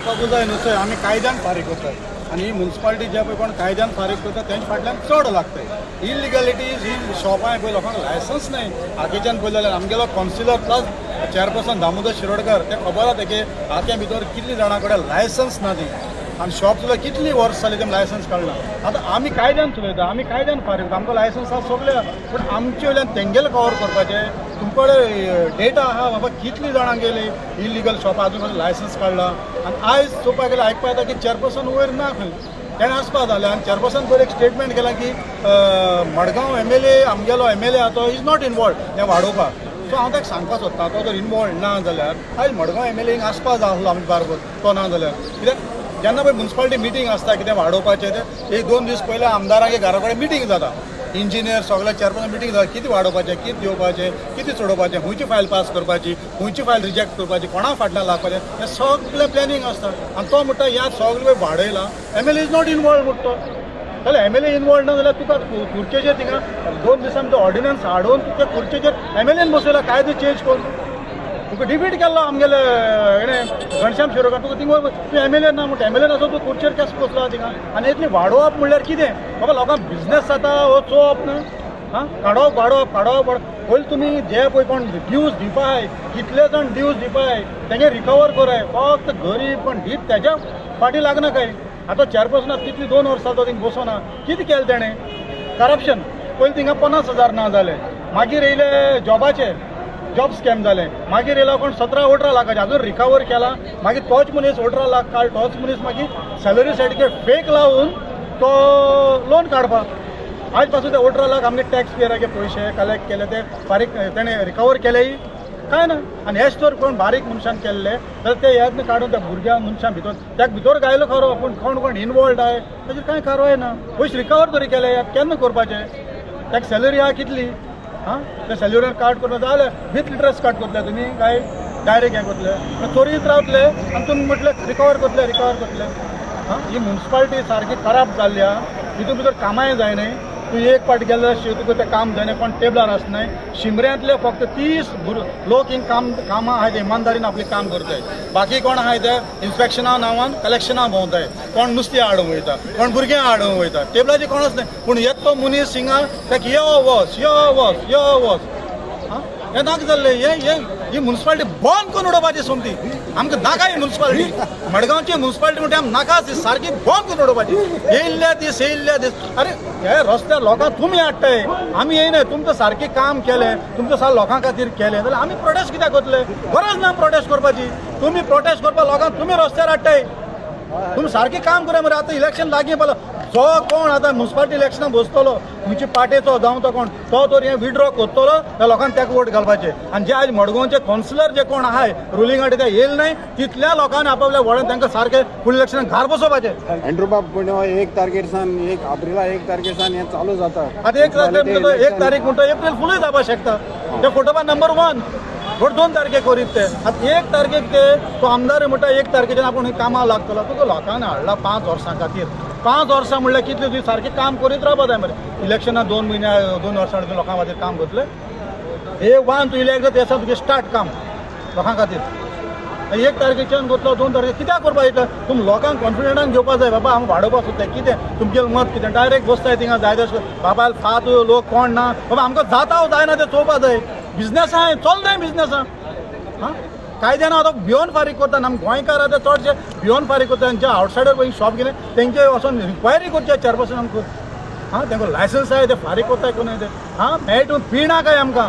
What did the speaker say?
वचपाकूच जाय न्हू सर. आमी कायद्यान फारीक करतात आनी ही मुन्सिपालिटी जे पळय कोण कायद्यान फारीक करता, तेंच्या फाटल्यान चड लागता. इलिगॅलिटीज ही शॉपां पळय, लोकांक लायसन्स नाय. आगेच्यान पळयलें जाल्यार आमगेलो concealer plus chairperson Damodar Shirodkar, ते खबर आसा की आख्या भितर कितली जाणां कडेन लायसन्स ना ती आनी शॉप सुद्दां कितली वर्स जाली तेमी लायसन्स काडला. आतां आमी कायद्यान चलयता, आमी कायद्यान फारीक करता. आमकां लायसन्स आसा सगळें आसा, पूण आमचे वयल्यान तेंगेले कवर करपाचें. तुमकडे डेटा आहा बाबा, कितली जाणां गेली इलिगल शॉपां, अजून पसून लायसन्स काडला. आनी आयज चोवपाक गेल्यार आयकपा येता की चेअरपर्सन वयर ना खंय, तेणें आसपा जालें. आनी चेअरपर्सन पयर एक स्टेटमेंट केलां की मडगांव एमएलए, आमगेलो एमएलए आहा तो is not involved हें वाडोवपाक. सो हांव ताका सांगपाक सोदता, तो जर इनवॉल्व ना जाल्यार आयज मडगांव एमएलए हिंगा आसपा जाय आसलो आमच्या बारबर. तो ना जाल्यार कित्याक जेन्ना पळय मुन्सिपालिटी मिटींग आसता, कितें वाडोवपाचें तें, एक दोन दीस पयलीं आमदारांगे घरा कडेन मिटींग जाता. इंजिनियर सगळे, चेअरपर्सन मिटींग जाता, कितें वाडोवपाचें, कितें दिवपाचें, कितें चडोवपाचें, खंयची फायल पास करपाची, खंयची फायल रिजेक्ट करपाची, कोणा फाटल्यान लागपाचें, हें सगळें प्लॅनिंग आसता. आनी तो म्हणटा ह्या सगळें वाडयलां, एमएलए is not involve म्हणटा तो. जाल्यार एमएलए इनवॉल्व ना जाल्यार तुका खुर्चेचेर थिंगा 2 दिसां भितर ऑर्डिनन्स हाडून तुका खुर्चेचेर एमएलएन बसयला. कायदे चेंज करून तुका डिफीट केल्लो आमगेले हेणें, घनश्याम शिरोडकर. तुका थिंगा तूं एमएलए ना म्हणटा, एमएलए नासो तूं खुर्चेर केस बसलो थिंगा. आनी इतली वाडोवप म्हणल्यार कितें बाबा? लोकांक बिजनेस जाता हो चोवप ना. आं, काडप वाडोवप, काडप वाडोवप. पयलीं तुमी जे पळय कोण ड्यूज दिवपाय, कितले जाण ड्यूज दिवपाय, तेंगे रिकवर कराय. फक्त गरीब कोण दीत तेज्या फाटी लागना काय. आतां चेअरपर्सन कितली 2 वर्सां तो थिंगा बसोना, कितें केलें तेणें? करप्शन. पयलीं थिंगा 50,000 ना जाले, मागीर येयले जॉबाचे, जॉब स्कॅम जालें. मागीर येयलो कोण 17-18 लाखाचे, अजून रिकवर केला. मागीर तोच मनीस 18 लाख काड, तोच मनीस मागीर सॅलरी सर्टिफिकेट फेक लावन तो लोन काडपाक. आयज पासून ते 18 लाख आमगे टॅक्स पेयराचे पयशे कलेक्ट केले, ते फारीक तेणें रिकवर केलेय काय ना. आनी हेच तर कोण बारीक मनशान केल्ले जाल्यार ते यत्न काडून त्या भुरग्या मनशां भितर ताका भितर घायलो खरो, पूण कोण कोण इनवॉल्ड आहाय ताजेर कांय कारवाय ना. पयशे रिकवर तरी केले केन्ना करपाचें? ताका सॅलरी आहा कितली? आं, ते सॅलरी काट करता जाल्यार विथ इंट्रस्ट काट करतले तुमी काय डायरेक्ट हें करतले? चोरीत रावतले आनी तुमी म्हटलें रिकवर करतले, रिकवर करतले. आं, ही मुन्सिपालिटी सारकी खराब जाल्ली आहा. हितून भितर कामांय जायनाय. तूं एक पाट गेल्यार तुका तें काम जायना, कोण टेबलार आसनाय. शिमऱ्यांतले फक्त 30 लोक हिंग काम कामां आहाय, ते इमानदारीन आपलें काम करताय. बाकी कोण आहाय ते इन्स्पेक्शना नांवान कलेक्शना भोंवताय. कोण नुस्तें हाडूंक वयता, कोण भुरग्यांक हाडूंक वयता, टेबलाचेर कोणच न्हय. पूण येत तो मनीस हिंगा, ताका यो वच, यो वच, यो वच. आं, हें नाका जाल्लें. हें हें ही मुन्सिपालिटी बंद करून उडोवपाची सोमती. आमकां नाका ही मुन्सिपालिटी. मडगांवची मुन्सिपालिटी म्हणटा आमकां नाका ती, सारकी बंद करून उडोवपाची. येयल्ल्या दीस, येयल्ल्या दीस, अरे हे रस्त्यार लोकांक तुमी हाडटाय, आमी येयनाय. तुमकां सारकें काम केलें, तुमकां सारकें लोकां खातीर केलें जाल्यार आमी प्रोटेस्ट कित्याक करतले? गरज ना प्रोटेस्ट करपाची. तुमी प्रोटेस्ट करपाक लोकांक तुमी रस्त्यार हाडटाय. तुमी सारकें काम करा मरे. आतां इलेक्शन लागीं पावलां. जो कोण आतां मुन्सिपालिटी इलेक्शनाक बसतलो, खंयचे पार्टेचो जावं तो कोण, तो तर हें विड्रॉ करतलो त्या लोकांक ताका वोट घालपाचे. आनी जे आयज मडगांवचे कावन्सिलर जे कोण आहाय रुलिंगा ते येयल न्हय, तितल्या लोकांनी आपापल्या वोडान तांकां सारकें फुडल्या इलेक्शनाक घार बसोवपाचें. एंड्रू बाब, पूण 1 तारखेर सावन, 1 एप्रिला, 1 तारखेर सावन हें चालू जाता. आतां 1 तारखेर म्हणटा, 1 तारीख म्हणटा, एप्रील फुलूय जावपाक शकता. ते फोटोबा नंबर वन थोडे 2 तारखेक करीत ते. आतां 1 तारखेक ते तो आमदार म्हणटा, 1 तारखेच्यान आपूण कामाक लागतलो. तुका लोकांनी हाडला 5 वर्सां खातीर. 5 वर्सां म्हणल्यार कितले? तुवें सारकें काम करीत रावपा जाय मरे. इलेक्शनाक 2 म्हयने, 2 वर्सां तुवें लोकां खातीर काम करतले? एक वन तूं इलेक्ट जाता तें तुगें स्टार्ट काम लोकां खातीर. 1 तारखेच्यान करतलो, 2 तारखेक कित्याक करपाक येता? तुमी लोकांक कॉन्फिडंटान घेवपा जाय, बाबा आमी वाडोवपाक सोदताय, कितें तुमगेलें मत कितें? डायरेक्ट बसताय थिंगा जाय तशें. बाबा फात लोक कोण ना बाबा, आमकां जाता जायना तें चोवपा जाय. बिजनेस आहा, चलताय बिजनेस. आं, कायद्यान आतां भियोन फारीक करता. आमी गोंयकार आतां चडशे भियोन फारीक करता. आनी जे आवटसायडर पळय शॉप घेले, तेंचे वचोन इन्क्वायरी करचे चेअरपर्सन आमकां. आं, तेंका लायसन्स आहाय, ते फारीक करताय कोण ते? आं, मेळटा पिना काय आमकां?